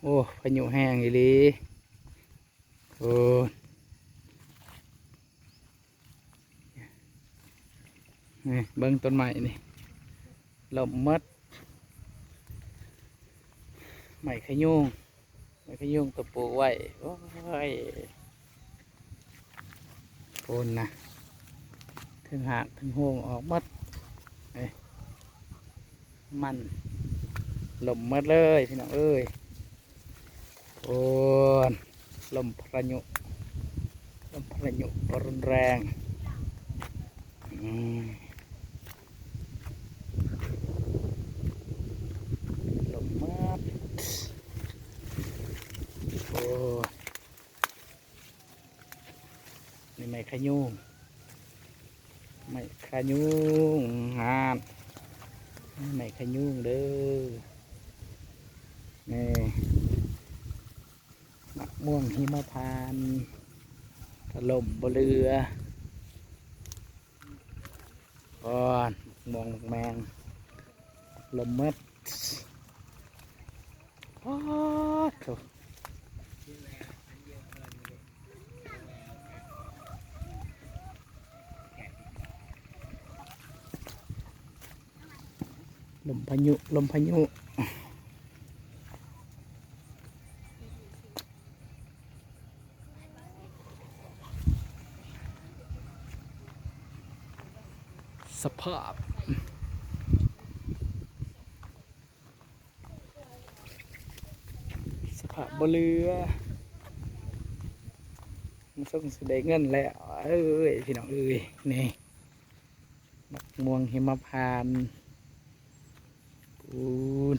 ໂອ້ ພາຍຸແຮງອີ່ຫຼີ. ໂອ້ ນີ້ເບິ່ງຕົ້ນໄມ້ນີ້ ລົ້ມໝົດ. ໄມ້ຂະຍຸງ ໄມ້ຂະຍຸງຕົວປູກໄວ້ ໂອ້ຍ ໂພນນະ ເທິງຮາກເທິງໂຮງອອກໝົດ. ເອີ ມັນລົ້ມໝົດເລີຍພີ່ນ້ອງເອີຍ. ໂອ້ ລົມພາຍຸ ລົມພາຍຸກໍຮຸນແຮງ. ອືມ ລົມມາກ. ໂອ້ ນີ້ໄມ້ຂະຍຸງ ໄມ້ຂະຍຸງ ງາມ ໄມ້ຂະຍຸງເດີ. ນີ້ ໝາກມ່ວງຫິມະພານ ກະລົ້ມບໍ່ເຫຼືອ. ໂອ້ຍ ໝາກມ່ວງໝາກແມງ ລົ້ມໝົດ. ປາດໂທ້ ລົມພາຍຸ ລົມພາຍຸ. ສະພາບ ສະພາບບໍ່ເຫຼືອ ມັນສົງຊິໄດ້ເງິນແລ້ວເອີຍ ພີ່ນ້ອງເອີຍ. ນີ້ ໝາກມ່ວງຫິມະພານ ປູນ